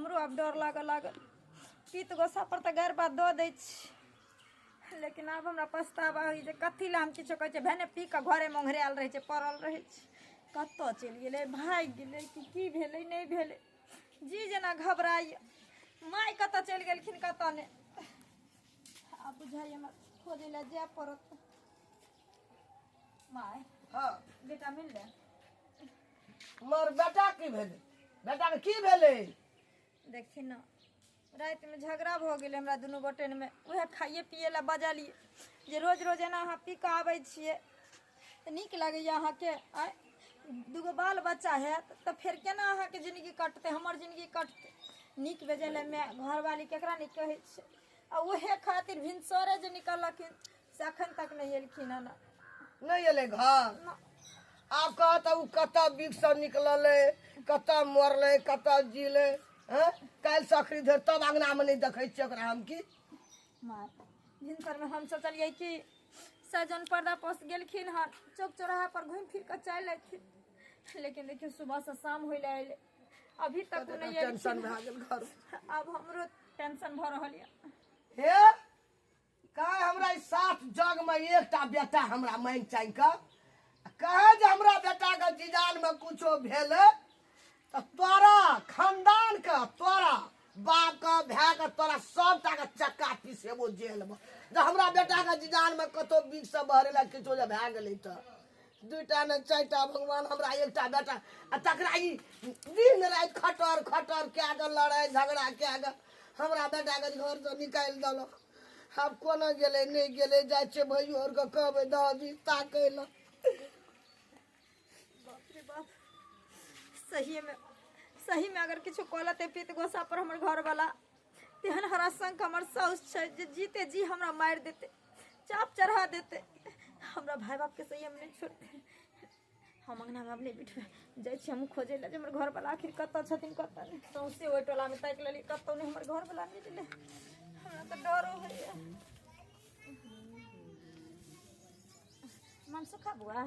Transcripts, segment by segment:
हमरो आब डर लागऽ लागल। पीत गोसा पर तऽ गारि बात दऽ दै छी, लेकिन आब हमरा पछतावा होइए जे कथी लए हम किछो कहै छियै। भने पी कऽ घरेमे ओंघरायल रहै छै, पड़ल रहै छै। कतऽ चलि गेलै, भागि गेलै कि की भेलै नहि भेलै, जी जेना घबराइए। माय कतऽ चलि गेलखिन कतऽ नहि, आब बुझाइए हमरा खोजै लए जाय पड़त। माय। हाँ। बेटा मिललै? मर बेटा की भेलै? बेटा के की भेलै? देखी ने, रातिमे झगड़ा भऽ गेलै हमरा दुनू गोटेनमे। उएह खाइए पिए लए बजलियै जे रोज रोज एना अहाँ पी कऽ आबै छियै तऽ नीक लगैए अहाँके? आँय, दूगो बाल बच्चा हैत तऽ फेर केना अहाँके जिनगी कटतै, हमर जिनगी कटतै? नीक बेजाय लए माय घरवाली केकरा नहि कहै छै? आ उहे खातिर भिनसरे जे निकललखिन से अखन तक नहि एलखिन हन। नहि एलै घर? ना। आब कह तऽ ओ कतऽ बीख से निकललै, कतऽ मरलै, कतऽ जीलै? हँ, काल्हि से अखनी धरि तब अङ्गनामे नहि देखै छियै ओकरा हम। की मार, भिनसरमे हम सोचलियै कि सजन पर्दा पोस गेलखिन हन, चौक चौराहा पर घुमि फिर कऽ चलि अयथिन, लेकिन देखियौ सुबहसँ शाम होइ लए अयलै, अभी तक ओ नहि टेंशन एलखिन। भए गेल घर। आब हमरो टेंशन भऽ रहल यऽ। हे कहे, हमरा ई सात जग में एकटा बेटा हमरा मांगि चांगि कऽ कहे जे हमरा बेटा के जिजान में कुछो भेलै तऽ तोरा खानदान के, तोरा बाप के, भाय के, तोरा सबटा के चक्का पिसेबो जेल में। जे हमरा बेटा के जिजान में कतौ बीच से बहरेला किछो जे भए गेलै तऽ दूटा ने चारिटा, भगवान हमरा एकटा बेटा आ तकरा ई दिन राति खटर खटर कए कऽ लड़ाइ झगड़ा कए कऽ हमरा बेटाके घरसँ निकालि देलक। आब कोना गेलै नहि गेलै, जाइ छियै भैयो आरके कहबै दही ताकै लए। बाप रे बाप, सहीमे सहीमे अगर किछु कऽ लेतै पीत गोसा पर हमर घरवाला, तेहन हरासंख हमर साउस छै जे जीते जी हमरा मारि देतै, चाप चढ़ा देतै। हमरा भाय बापके सही हम नहि छोड़तै। हम अङ्गनामे आब नहि बैठबै, जाइ छी हम खोजै लए जे हमर घरवाला आखिर कतऽ छथिन कतऽ नहि। सौंसे ओहि टोलामे ताकि लेलियै, कतहु नहि हमर घरवाला मिललै। हमरा तऽ डरो होइए। मनसुखा बुआ।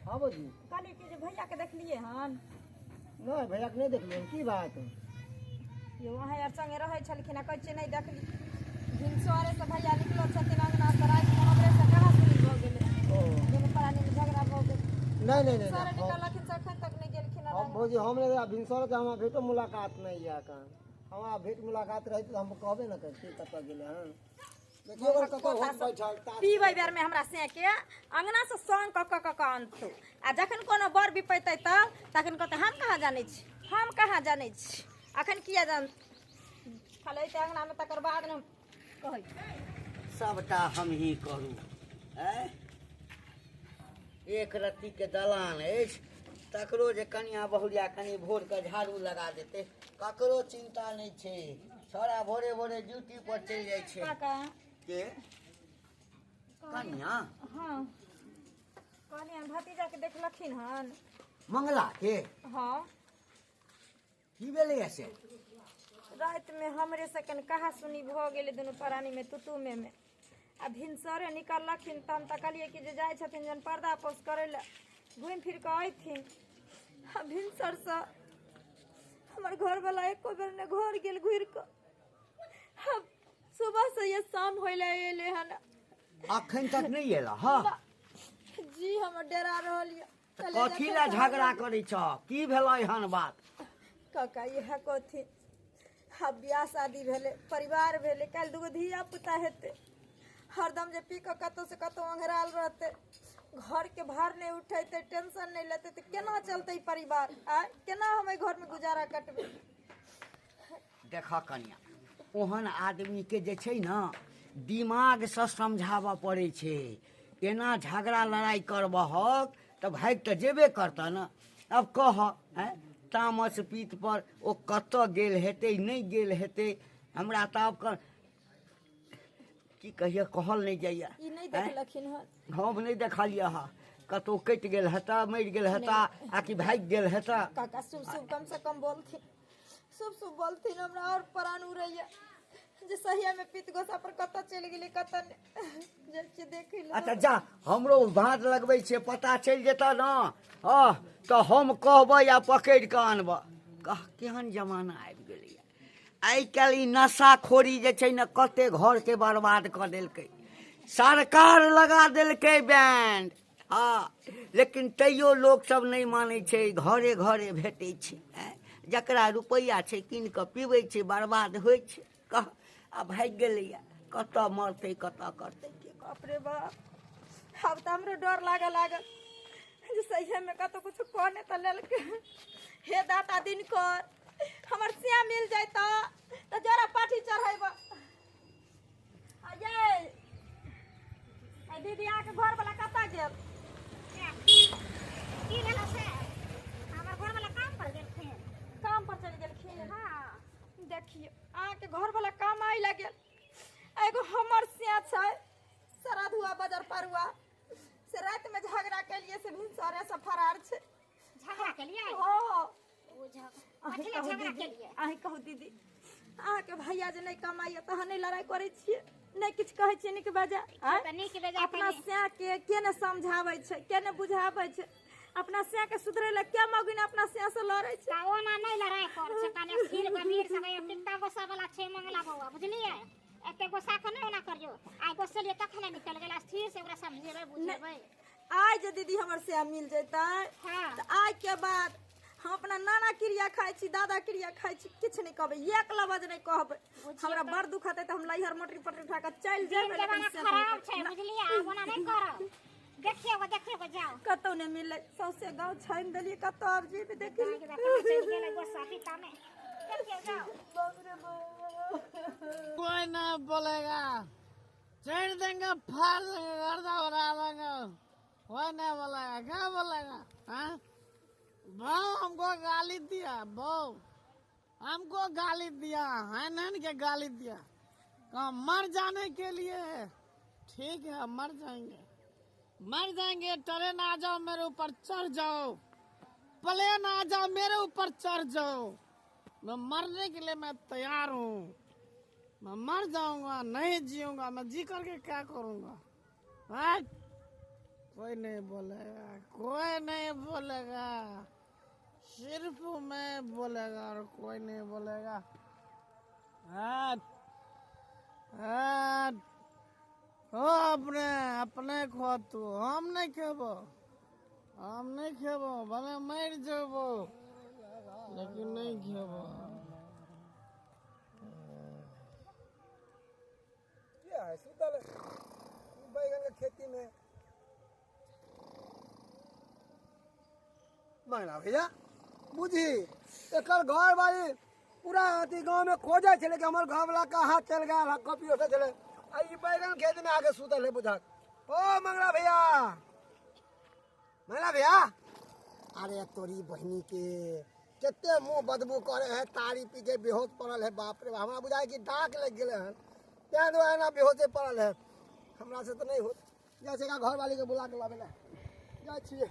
हाँ भौजी। कहलियै कि जे भैयाके देखलियै हन? नहि, भैयाके नहि देखलियै। की बात? यौ, अहाँ आर संगे रहै छलखिन आ कहै छियै नहि देखली। भिनसरे से भैया निकलल छथिन अङ्गना से, रातिमे हमरे से कहाँ सुनी भऽ गेलै, ओ दुनू प्राणीमे झगड़ा भऽ गेल। नहि नहि नहि। सर नहि, निकललखिन से एखन तक नहि गेलखिन हम हन। भौजी, हम नहि, भिनसर के हमरा भेटो मुलाकात नहि यऽ एखन। हमरा भेट मुलाकात रहैत तऽ हम कहबे ने करती कतऽ गेलै हन। देखियौ अगर कतऽ होत बैठल ताश। पीबै बेरमे हमरा सेके अङ्गनासँ संग कऽ कऽ कऽ कऽ अनतौ, आ जखन कोनो बर बिपैतै तऽ तखन कहतै हम कहाँ जानै छी, हम कहाँ जानै छी। अखन किया जान खाली अइतै अङ्गनामे तकर बाद ने कहै। सबटा हमही करू? आँय, एक रत्तीके दलान अछि, तकरो जे कनिया बहुरिया कनि भोरके झाड़ू लगा देतै, ककरो चिन्ता नहि छै। छौड़ा भोरे भोरे ड्यूटी पर चलि जाइ छै। काका। के कनिया? हाँ, कहलियनि भतीजाके देखलखिन हन? मंगला के? हाँ। की भेलैया से? रातिमे हमरे से कनि कहा सुनी भऽ गेलै दुनू प्राणीमे तुतुमे मे, आ भिनसरे निकललखिन तऽ हम तकलियै कि जे जाइ छथिन जन पर्दा पोस करै लए, घुमि फिर कऽ अयथिन, आ भिनसरसँ हमर घरवला एको बेर नहि घर गेल घुरि कऽ। आब सुबह से ये शाम होइ लए एलै हन। अखन तक नहि एला? हँ जी, हमर डेरा रहल यऽ। तऽ कथी लए झगड़ा करै छह? की भेलै हन बात? काका, इएह कथी, आब बियाह शादी भेलै, परिवार भेलै, काल्हि दूगो धिया पुता हेतै। हरदम जे पी कऽ कतहु से कतहु ओंघरायल रहतै, घरके भार नहि उठेतै, टेंशन नहि लेतै, तऽ केना चलतै ई परिवार? आँय, केना हम एहि घरमे गुजारा कटबै? देख कनिया, ओहन आदमीके जे छै ने दिमागसँ समझाबऽ पड़ै छै। एना झगड़ा लड़ाइ करबहक तऽ भागि तऽ जेबे करतह ने। आब कह, आँय, तामस पीत पर ओ कतऽ गेल हेतै, नहि गेल हेतै, हमरा तऽ आब की कहिए, कहल नहि जाइए। ई नहि देखलखिन हन? हम नहि देखलियै हँ। कतहु कटि गेल हेता, मरि गेल हेता, आकि भागि गेल हेता। काका, शुभ शुभ कम से कम बोलथिन, शुभ शुभ बोलथिन। हमरा और प्राण उड़ैया जे सहिया में पीत गोसा पर कतऽ चलि गेलै कतऽ नहि, जाइ छियै देखै लए। अच्छा जा, हमरो भाँज लगबै छियै, पता चलि जेतऽ ने। हँ, तऽ हम कहबै आ पकड़ि कऽ आनबऽ। कह, केहन जमाना आबि गेलैए। आइ काल्हि ई नशाखोरी जे छै ने कते घरके बर्बाद कऽ देलकै। सरकार लगा देलकै बैंड, हँ, लेकिन तैयो लोकसभ नहि मानै छै, घरे घरे भेटै छै। आँय, जकरा रुपैआ छै कीन कऽ पीबै छै, बर्बाद होइ छै। कह, आ भागि गेलैए, कतऽ मरतै कतऽ करतै के। बाप रे बाप, आब तऽ हमरो डर लागऽ लागल जे सहिएमे कतहु किछु कऽ नहि तऽ लेलकै। हे दाता दिनकर, हमर सिया मिल जैता तऽ जरा पाठी चढ़ेब। आ ये आ दीदी, अहाँके घरवला कतऽ गेल? की भेलो से? हमर घरवला काम पर गेलखिन। काम पर चलि गेलखिन? हाँ। देखियौ, अहाँके घरवला काम आइ लगेल, एगो हमर सिया छै सराधुआ बजर परुआ, से रातिमे झगड़ा केलिए से भिनसरे से फरार छै। झगड़ा केलिए? हाँ। ओ झगड़ा अहीं कथी लए कहू झगड़ा दीदी, केलिए? अहीं कहू दीदी, अहाँके भैया जे नहि कमाइए तऽ अहाँ नहि लड़ाइ करै छियै, नहि किछु कहै छियै नीक बेजाय? आँय? तऽ नीक बेजाय अपना कनि सैं के के ने समझाबै छै, के ने बुझाबै छै? अपना सैं के सुधरै लए के मौगिन अपना सैं से लड़ै छै? तऽ ओना नहि लड़ाइ कर छै, कनि स्थिर गंभीर से कहियो। पित्ता गोस्सा वाला छै मंगला बौआ, बुझलियै? एते गोस्सा के नहि ओना करियौ। आइ गोस्सेलियै तखने निकलि गेल। स्थिर से ओकरा समझेबै बुझेबै। आइ जे दीदी हमर सैं मिल जैतै हाँ तऽ आइ के बाद हम अपना नाना क्रिया खाइ छी, दादा क्रिया खाइ छी, किछु नहि कहबै, एक लवज नहि कहबै। हमरा बड़ दुख हेतै तऽ हम लैहर मोटरी पटरी उठा कऽ चलि दिन जेबै, लेकिन जमाना से नहि खराब छै, करबै। बुझलियै? आब ओना नहि करब। देखियौ गो, देखियौ गो, जाउ। कतहु नहि मिललै, सौंसे गाँव छानि देलियै, कतहु आब जेबै देखी? दाइ के कहाँ चलि गेलै गोस्सा पित्ता मे। देखियौ, जाउ। कोई नहीं बोलेगा, चढ़ देंगे, फाड़ देंगे, गर्दा उड़ा देंगे। कोई नहीं बोलेगा। क्या बोलेगा? हाँ, बहू हमको गाली दिया, बहू हमको गाली दिया, हैन के गाली दिया, कहा मर जाने के लिए है। ठीक है, मर जाएंगे, मर जाएंगे। ट्रेन आ जाओ मेरे ऊपर चढ़ जाओ, प्लेन आ जाओ मेरे ऊपर चढ़ जाओ, मैं मरने के लिए मैं तैयार हूँ। मैं मर जाऊंगा, नहीं जीऊंगा। मैं जी करके क्या करूंगा? हाँ? कोई नहीं बोलेगा, कोई नहीं बोलेगा, सिर्फ मैं बोलेगा और कोई नहीं बोलेगा। हाँ हाँ, हो अपने अपने खो तू, हम नहीं खेबो, हम नहीं खेबो। भले मर जेबो लेकिन नहीं खेबो। क्या है सुतल बैगन के खेती में? मंगला भैया, बुझी एकर घर वाली पूरा अथी गाँव में खोजै छलै कि हमर घर वाला कहाँ चलि गेल, कॉपी उठै छलै, आ ई बैगन खेत में आके सुतल है बुझक। ओ मंगला भैया, मंगला भैया, अरे तोरी बहिनी के कते मुँह बदबू करे है, तारी पी के बेहोश पड़ल है। बाप रे बाप, हमरा बुझाइ कि डाक लागि गेलै हन, तें दुआरे एना बेहोशे पड़ल है। हमरा से तऽ नहि होत, जाइ छै घर वाली के बुला के लाबै लए जाइ छियै।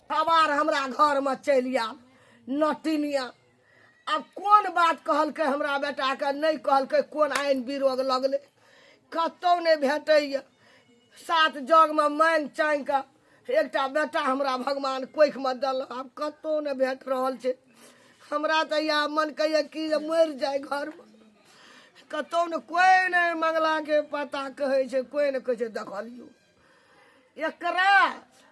खबर हमरा घरमे चलि आयल नटिनिया। आब कोन बात कहलकै हमरा बेटाके, नहि कहलकै, कोन आइन विरोग लगलै, कतहु नहि भेटैए। सात जगमे माँगि चाँगि कऽ एकटा बेटा हमरा भगवान कोखिमे देलक, आब कतहु नहि भेट रहल छै। हमरा तऽ इएह मन कहैए कि जे मरि जाय घरमे। कतहु ने कोइ नहि मंगलाके पता कहै छै, कोइ नहि कहै छै देखलियौ एकरा।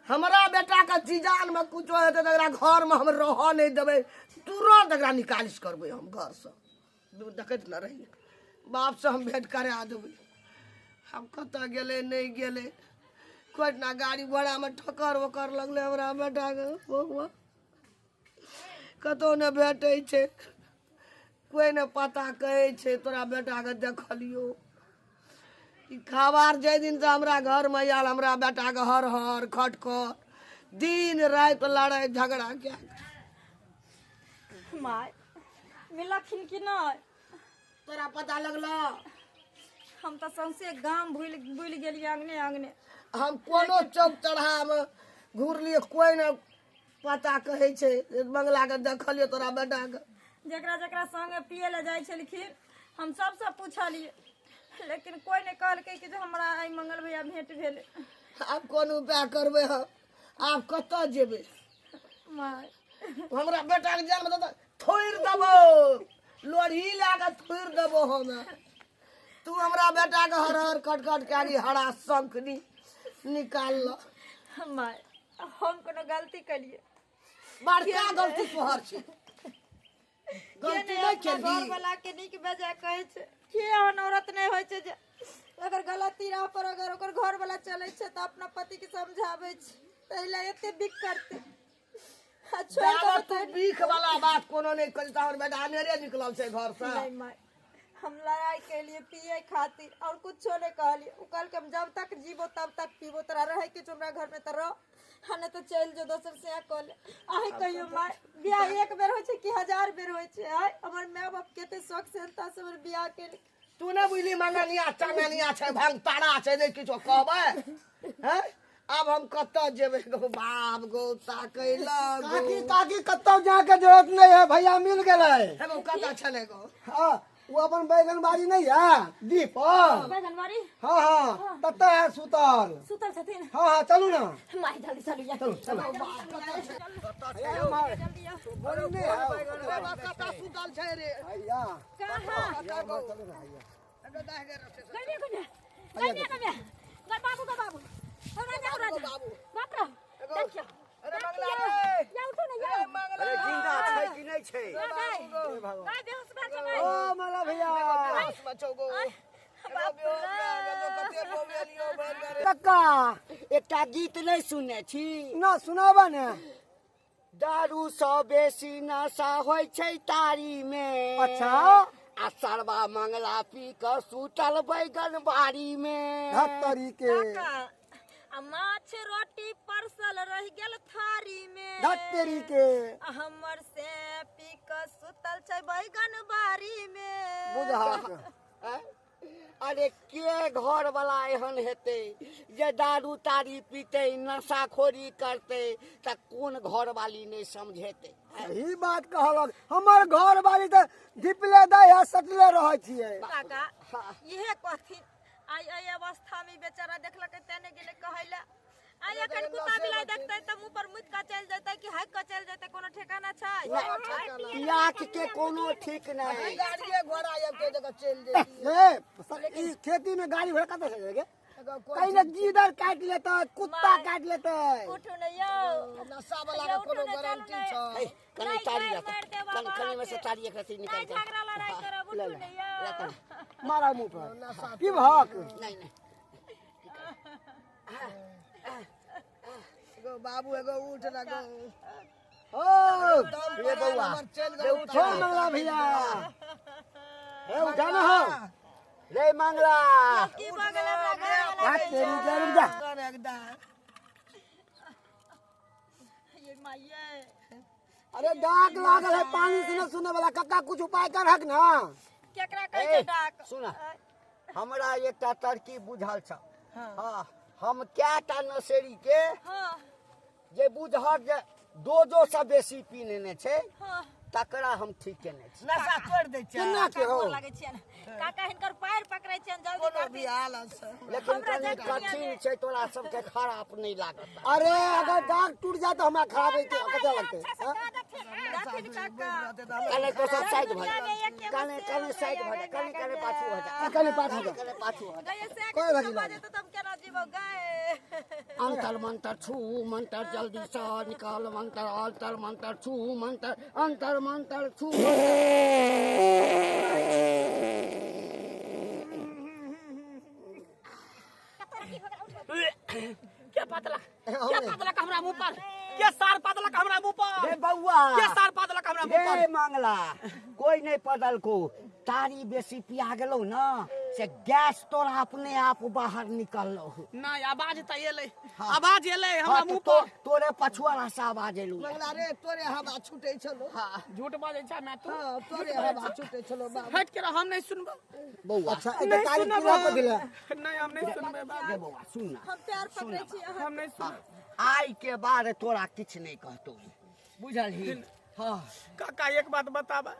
हमरा बेटाके जीजानमे कुछो हेतै तऽ एकरा घरमे हम रहऽ नहि देबै, तुरन्त एकरा निकालिश करबै हम घरसँ। देखैत ने रहियै, बापसँ हम भेँट करा देबै। आब कतऽ गेलै नहि गेलै, कोइ ना गाड़ी घोड़ामे ठोकर ओकर लगलै हमरा बेटाके। बौआ कतहु नहि भेटै छै, कोइ नहि पता कहै छै तोरा बेटाके देखलियौ। ई खबर जाहि दिनसँ हमरा घरमे आयल, हमरा बेटाके हर हर खटखट दिन राति लड़ाइ झगड़ा कए। माय, मिललखिन कि नहि? तोरा पता लगलो? हम तऽ सौंसे गाम भूलि भूलि गेलियै अङ्गने अङ्गने। हम कोनो चौक चौराहामे घुरलियै, कोइ नहि पता कहै छै बंगलाके देखलियै तोरा बेटाके। जकरा जकरा संगे पियै लए जाइ छलखिन, हम सबसँ पुछलियै, लेकिन कोइ नहि कहलकै कि जे हमरा आइ मंगल भैया भेंट भेलै। आब कोन उपाय करबै हम? आब कतऽ जेबै? माय, हमरा बेटाके जन्म दऽ थोड़ि देबौ। लोढ़ी लए कऽ थुड़ि देबो हम। तू हमरा बेटा के हर हर कट कट के हरा शंख निकाल ल। माय हम कोनो गलती कलिए? बड़का गलती तोहर छै। गलती नहि घर केलही। वाला के नीक बेजाय कहै छै के एहन औरत नहि होइ छै जे अगर गलती राह पर अगर ओकर घर वाला चलै छै तऽ अपना पति के समझाबै छै, ताहि लए एते बिक करतै आ छोड़ि जाबे देबै। तू बीख वाला बात कोनो नहि करी तऽ हमर बेटा अनेरे निकलल छै घर से। नहीं माय, हम लड़ाई के लिए पिए खातिर और कुछो नहीं कहलिए। उ कहलकै हम जब तक जीबो तब तक पीबो, तोरा रहे के छौ हमरा घर में तऽ रह, आ नहीं तो चलि जो दोसर से कऽ ले। अहीं कहियो माय, बियाह एक बेर होइ छै कि हजार बेर होइ छै? आय हमर माय बाप कते शौक सेहनता से हमर बियाह केलकै। तू नहि बुझली, मंगनिया चंगनिया छै, भंगतारा छै, नहि किछो कहबै हैं? आब हम कतऽ जेबै गो बाप गो ताकै लगो। काकी काकी, कतौ जाके जरूरत नहीं है, भैया मिल गेलै। हे गो, कतऽ छलै गो? हाँ, वो अपन बैगन बाड़ी नहीं है दीप? बैगनबाड़ी? हाँ हाँ, ततऽ है सुतल। सुतल छथिन? हाँ हाँ, चलू ना। माय जल्दी चलू या। चलू चलू। जल्दी आओ। बोरिंग नहीं है। रे बाप, कतऽ सुतल छै रे? भैया। कहाँ? कतऽ गो? चलू ना भैया। एगो दाहिने रस्ते से। गइने गइने गइने गइने गो बाबू, गो बाबू, ओ राजा, ओ राजा। बाबू। बाप रे, एगो। देखियो। अरे मंगला रे। या उठो ने या। ए मंगला। अरे जिंदा छै कि नहि छै? गाय बेहोश भेल छै गाय। ओ मला भैया। बेहोश मे छौ गो। एगो बेहोश भए गेल, कते बौएलियौ भरि भरि। कक्का। एकटा गीत नहि सुनने छी? ना, सुनाबा ने। दारू सँ बेसी नशा होइ छै तारी मे। अच्छा। आ सरबा मंगला पी कऽ सुतल बैगन बाड़ी मे। धत्तरी के। काका, आ माछ रोटी परसल रहि गेल थारी में। धत्तरी के। आ हमर से पी कऽ सुतल छै बैगन बाड़ी में। बुझहक। आँय? अरे के घर वाला एहन हेतै जे दारू तारी पीतै, नशाखोरी करतै, तऽ कोन घर वाली नहि समझेतै? सही बात कहलक। हमर घर वाली तऽ धिपले दै है, सटले रहै छियै। काका, इहे कहथिन आइ एहि अवस्था में बेचारा देखलकै तें ने गेलै कहै लए। आइ एखन कुत्ता बिलाइ देखतै तऽ मुँह पर मुति कऽ चलि जेतै कि हाकि कऽ चलि जेतै, कोनो ठेकाना छै? पियाक के कोनो ठीक नहि। गाड़िए घोड़ा आबि के जगह चलि जेतियै। ए ई खेती में गाड़ी घोड़ा कतऽ से जाएगे? कहीं ना गीदड़ काटि लेतै, कुत्ता काटि लेतै। उठू ने यौ। नशा वाला के कोनो उठू ने, गारंटी चलू ने। छौ? हे, कनि नहि, तारी गारि रख। मारि देब कनि कनि में से अहाँके। तारी एक रत्ती निकाल नहि के। झगड़ा लड़ाई करब, उठू ने यौ। मारा मुंह पर, पीबहक। नहि नहि। एगो बाबू, एगो उठ ना गो। ओ दम रे बौआ, हमर चलि रे गेल। उठो। उठो मंगला भैया, हे उठा ना हो। रे मंगला। की भऽ गेल हमरा घरवाला भाग के? तेरी के, रुक जा। कर एकदम। ये माइये। अरे डाक लागल है, पानी से न सुने वाला। कक्का, कुछ उपाय करहक ना। केकरा कहै छै ए, डाक? सुन, हमरा एकटा तरकीब बुझल छ। हाँ, हम कएटा नशेड़ी के जे बुझहक जे डोजो से बेसी पी लेने छै, तकरा हम ठीक केने छी। नशा छोड़ि दै छै। केना के हो? गोर लागै छियनि काका, हिनकर पैर पकड़ै छियनि, जल्दी कोनो करथिन। भी हालत से। लेकिन हमरा कनि जाय दुनिया कठिन में। छै, तोरा सबके खराब नहि लागत। अरे अगर डाक टूट जाए तो हमरा खराब है, कते लगते? हाँ? राखिन काका। कने तो सब साइड भऽ जा। दुनिया में एके गो कने शेर कने साइड भऽ जा, कने कने पाछू भऽ जा। कने पाछू जा। कने पाछू भऽ जा। गए से कोई के भगी भऽ जेतौ तऽ हम केना जीबो गए? अंतर मंतर छू मंतर, जल्दी से निकाल मंतर। अंतर मंतर छू मंतर, अंतर मंतर छू मंतर। के पातलक, के पातलक हमरा मुंह पर? के सार पातलक हमरा मुंह पर? रे बौआ। के सार पातलक हमरा मुंह पर? रे मंगला, कोई नहीं पदल को, तारी बेसी पिया गेलौ ना से गैस तोरा अपने आप बाहर निकललो। नहीं, आवाज तऽ एलै, आवाज एलै हमरा हाँ, मुंह तो, पर। तोरे पछुआ से आवाज एलू। मंगला रे, तोरे हवा छूटे छलो। झूठ बाजै छै मैं तू। हाँ, तोरे हवा छूटे छलो बाबू। हट के रह, हम नहीं सुनबो। बौआ। अच्छा, एक तारीख पूरा कर दिला। नहीं, हम नहीं सुनबे बाबू। रे बौआ, सुन ना। हम पैर पकड़ै छी अहाँ। हम नहीं सुनबे। आइ के बाद तोरा किछु नहीं कहतो, बुझलही? हाँ। काका, एक बात बताबा,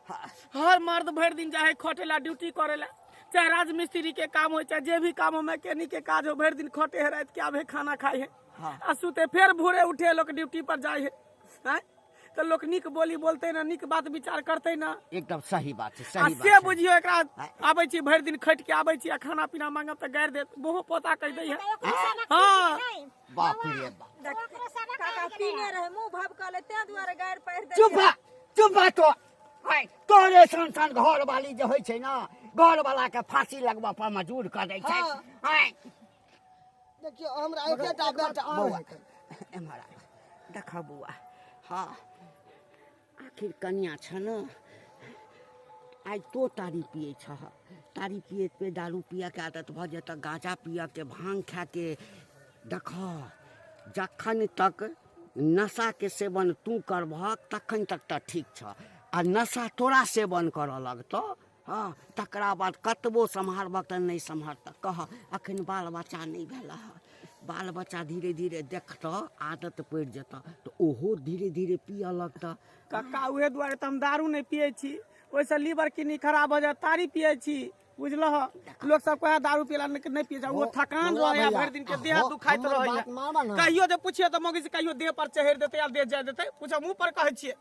हर मर्द भरि दिन जाए खटेला, ड्यूटी करेला, चाहे राजमिस्त्री के काम हो, चाहे जे भी काम हो, मैकेनिक के काज हो, भरि दिन खटे है, रात के आबे, खाना खाए है हाँ। आ सुते, फेर भोरे उठे, लोग ड्यूटी पर जाए है। आँय? तऽ लोक नीक बोली बोलतै ना, नीक बात विचार करतै ना। एकदम सही बात छै, आ सही से बात छै। बुझियो एकरा आबै छी भरि दिन खटि के आबै छी आ खाना पीना मांगब तऽ गारि देत, बोहो पोता कहि दै है। हाँ बाप रे बाप। काका पीने रहे, मुंह भभकले, तें दुआरे गारि पढ़ि चुप देलियै। भा, चुप भा तो। आय, तोरे सन सन घर वाली जे होइ छै ना, घर वाला के फांसी लगबऽ पर मजबूर कऽ दै छै। आय देखियौ हमरा एकेटा बेटा। बौआ एम्हर आब, देख बौआ। हाँ आखिर कनिया छ न, आइ तो तारी पियै छह, तारी पियैत पे दारू पियके आदत भऽ जेतऽ, गाँजा पियके, भांग खाके। देख जखन तक नशाके सेवन तू करबहक तखन तक तऽ ठीक छ, आ नशा तोरा सेवन करऽ लगतौ, हँ तकरा बाद कतबो सम्हारबह तऽ नहि सम्हारतऽ। कह अखन बाल बच्चा नहि भेल हँ, बाल बच्चा धीरे धीरे देखतऽ, आदत पड़ि जेतऽ तऽ ओहो धीरे धीरे पियऽ लगतऽ। काका उहे दुआरे तऽ हम दारू नहि पियै छी, ओहिसँ लीवर किडनी खराब हो जाए, तारी पियै छी बुझलह। लोक सब कहे दारू पियला नहि पियै छै, ओ थकान रहै भरि दिन के, देह दुखाइत रहै। कहियो जे पुछियो तऽ मौगी से कहियो देह पर चढ़ि देतै आ देह जाय देतै, पूछो मुँह पर कहै छियै।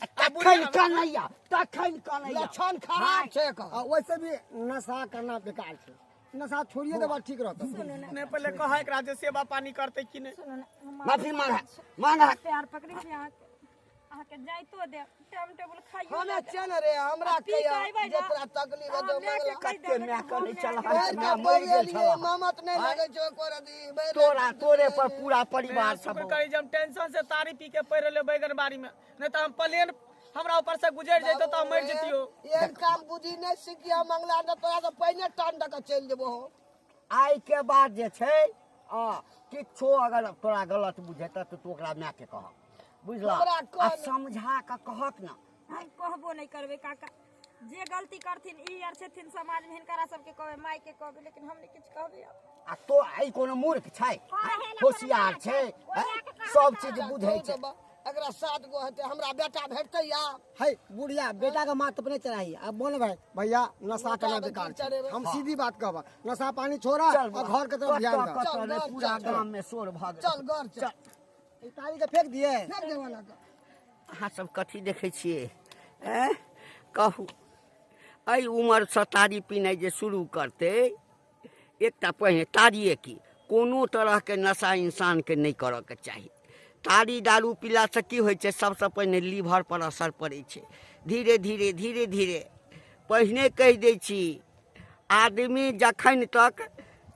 तखन कनैया, तखन कनैया लक्षण खराब छै एकर। आ वैसे भी नशा करना बेकार छै, नशा छोड़िए देबा ठीक रहतौ। नहि पहिले कहै एकरा जे सेवा पानी करतै कि नहि। सुनू ने, हम माफी मांग मांग। प्यार पकड़ै छी अहाँके, अहाँके जाइतो देब, टाइम टेबुल खाइयो हमे चल रे, हमरा पी के अयबै जे ने, तोरा तकलीफ हेतौ अहाँ मायके मंगला। कहि कते देबै माय कि के हम नहि चल, मायके भरि के माय मरि गेल बौएलियै, छलह। ममत नहि लगै छौ एको रति। तोरा तोरे पर पूरा परिवार सब शुक्र करी जे हम टेंशन से तारी पी के पड़ि रहलियै बैगन बाड़ी में, नहि तऽ हम प्लेन हमरा ऊपर से गुजरि जैतो तऽ हम मरि जैतियो। एहन काम बुद्धि नहि सीखिया मंगला, ने तोरा से पहिने टान दऽ के चलि जेबो। आइ के बाद जे छै आ किछो अगर तोरा गलत बुझेतऽ तऽ तू ओकरा मायके कहक, बुझलह? हमरा आ कह समझा कऽ कहक ने। हम कहबो नहि करबै काका, जे गलती करथिन ई आर छथिन समाज में, हिनकरा सबके कहबै, माय के कहबै, लेकिन हम नहि किछु कहबै आब। आ तो आई कोनो मूर्ख छै, होशियार छै, सब चीज बुझै छै। एकरा 7 गो हेतै, हमरा बेटा भेटतै या है बुढ़िया बेटा के माथ पर नहीं चढ़ाई। अब बोल भाई भैया नशा करना बेकार छै, हम सीधी बात कहब, नशा पानी छोड़ा चल और घर के तरफ ध्यान दे। कतऽ चल, ने घर पूरा चल। गाम में शोर भऽ गेल। चल घर चल, ई तारी के फेंक दिए, फेंक देबो ना। अहाँ सब कथी देखै छियै? ऐं कहू, एहि उमरसँ तारी पीनाइ जे शुरू करतै, एकटा पहिने तारिए की कोनो तरहके नशा इंसानके नहि करऽके चाही। तारी दारू पीलासँ की होइ छै? सबसँ पहिने लीवर पर असर पड़ै छै, धीरे धीरे धीरे धीरे। पहिने कहि दै छी, आदमी जखन तक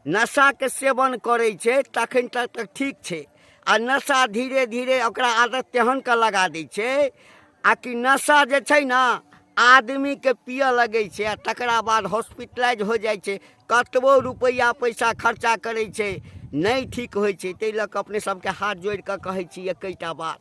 नशाके सेवन करै छै तखन तक तऽ ठीक छै, आ नशा धीरे धीरे ओकरा आदत तेहन के लगा दै छै, आ कि नशा जे छै ने आदमीके पियऽ लगै छै, आ तकरा बाद हॉस्पिटलाइज हो जाइ छै, कतबो रुपैआ पैसा खर्चा करै छै नहि ठीक होइ छै। ताहि लऽ कऽ अपने सबके हाथ जोड़ि कऽ कहै छी एकेटा बात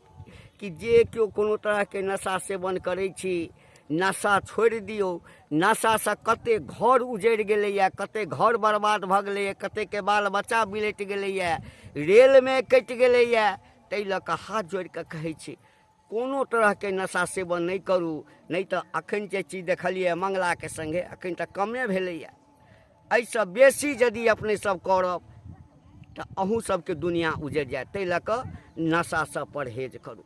कि जे केओ कोनो तरहके नशा सेवन करै छी, नशा छोड़ि दियौ। नशासँ कते घर उजड़ि गेलैए, कते घर बर्बाद भऽ गेलैए, कतेके बाल बच्चा बिलटि गेलैए, रेलमे कटि गेलैए। ताहि लऽ कऽ हाथ जोड़ि कऽ कहै छी, कोनो तरहके नशा सेवन नहि करू, नहि तऽ अखन जे चीज देखलियै मंगलाके सङ्गे अखन तऽ कमे भेलैए, एहिसँ बेसी यदि अपने सब करब तऽ अहूँ सबके दुनिया उजड़ि जायत। ताहि लऽ कऽ नशासँ परहेज करू।